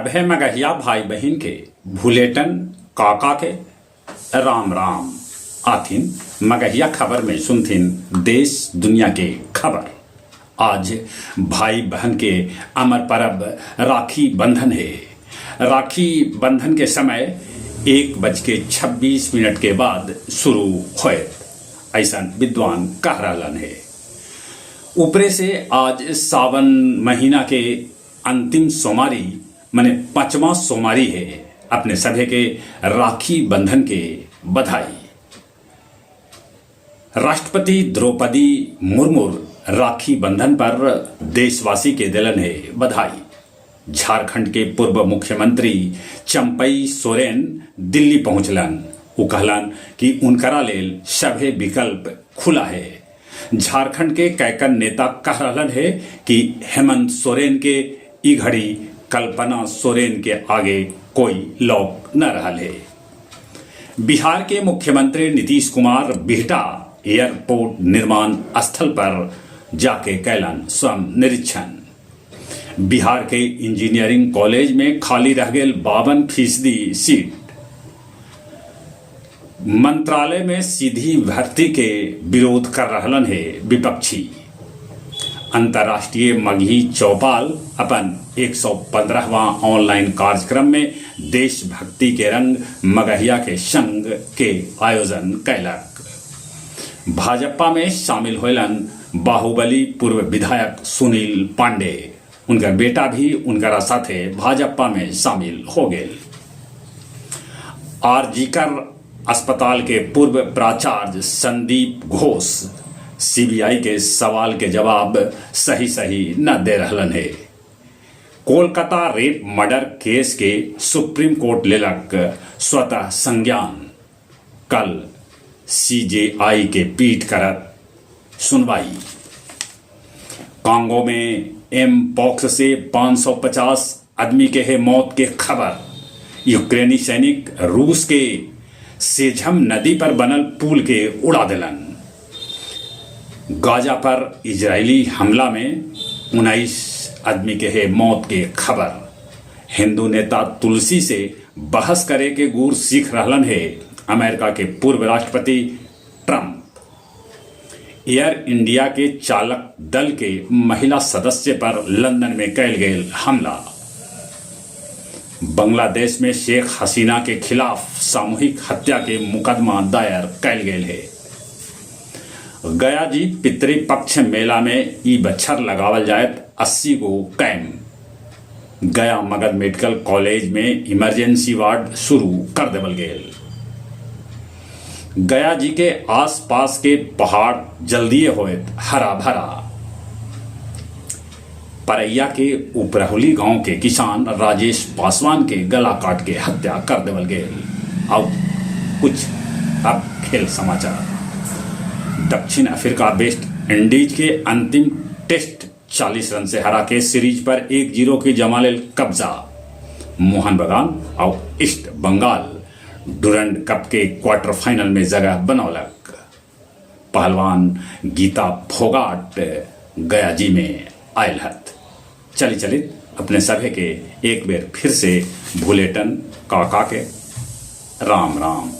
सभे मगहिया भाई बहिन के भुलेटन काका के राम राम। आथिन मगहिया खबर में सुनथिन देश दुनिया के खबर। आज भाई बहन के अमर परब राखी बंधन हे। राखी बंधन के समय 1:26 के बाद शुरू होयत, ऐसन विद्वान कह रहलन हे। ऊपरे से आज सावन महीना के अंतिम सोमारी मने पांचवा सोमारी है। अपने सभे के राखी बंधन के बधाई। राष्ट्रपति द्रौपदी मुर्मू राखी बंधन पर देशवासी के दिलन है बधाई। झारखंड के पूर्व मुख्यमंत्री चंपई सोरेन दिल्ली पहुंचलन। उ कहलन कि उनकरा लेल सभे विकल्प खुला है। झारखंड के कैकन नेता कह रहलन हे कि हेमंत सोरेन के ई घड़ी कल्पना सोरेन के आगे कोई लौक न रहल हे। बिहार के मुख्यमंत्री नीतीश कुमार बिहटा एयरपोर्ट निर्माण स्थल पर जाके कैलन स्वयं निरीक्षण। बिहार के इंजीनियरिंग कॉलेज में खाली रह गेल 52% सीट। मंत्रालय में सीधी भर्ती के विरोध कर रहलन हे विपक्षी। अंतर्राष्ट्रीय मगही चौपाल अपन 115वां ऑनलाइन कार्यक्रम में देशभक्ति के रंग मगहिया के संग के आयोजन कैलक। भाजपा में शामिल होयलन बाहुबली पूर्व विधायक सुनील पांडे। उनकर बेटा भी उनकरा साथे भाजपा में शामिल हो गेल। आरजीकर अस्पताल के पूर्व प्राचार्य संदीप घोष सीबीआई के सवाल के जवाब सही सही न दे रहलन हे। कोलकाता रेप मर्डर केस के सुप्रीम कोर्ट लेलक स्वतः संज्ञान। कल सीजेआई के पीठ करत सुनवाई। कांगो में एम पॉक्स से 550 आदमी के है मौत के खबर। यूक्रेनी सैनिक रूस के सेझम नदी पर बनल पुल के उड़ा देलन। गाजा पर इजरायली हमला में 19 आदमी के है मौत के खबर। हिंदू नेता तुलसी से बहस करे के गुर सीख रहलन हे अमेरिका के पूर्व राष्ट्रपति ट्रंप। एयर इंडिया के चालक दल के महिला सदस्य पर लंदन में कैल गेल हमला। बांग्लादेश में शेख हसीना के खिलाफ सामूहिक हत्या के मुकदमा दायर कैल गेल हे। गया जी पितृपक्ष मेला में ई बच्छर लगावल जायत 80 गो कैंप। गया मगध मेडिकल कॉलेज में इमरजेंसी वार्ड शुरू कर देवल गेल। गया जी के आसपास के पहाड़ जल्दीए होयत हरा भरा। परैया के उपरहुली गांव के किसान राजेश पासवान के गला काट के हत्या कर देवल गेल। अब कुछ अब खेल समाचार। दक्षिण अफ्रीका वेस्ट इंडीज के अंतिम टेस्ट 40 रन से हरा के सीरीज पर 1-0 की जमा लेल कब्जा। मोहन बगान और ईस्ट बंगाल डुरंड कप के क्वार्टर फाइनल में जगह बनौलक। पहलवान गीता फोगाट गया जी में आयल हत। चली चली अपने सभे के एक बेर फिर से भुलेटन काका के राम राम।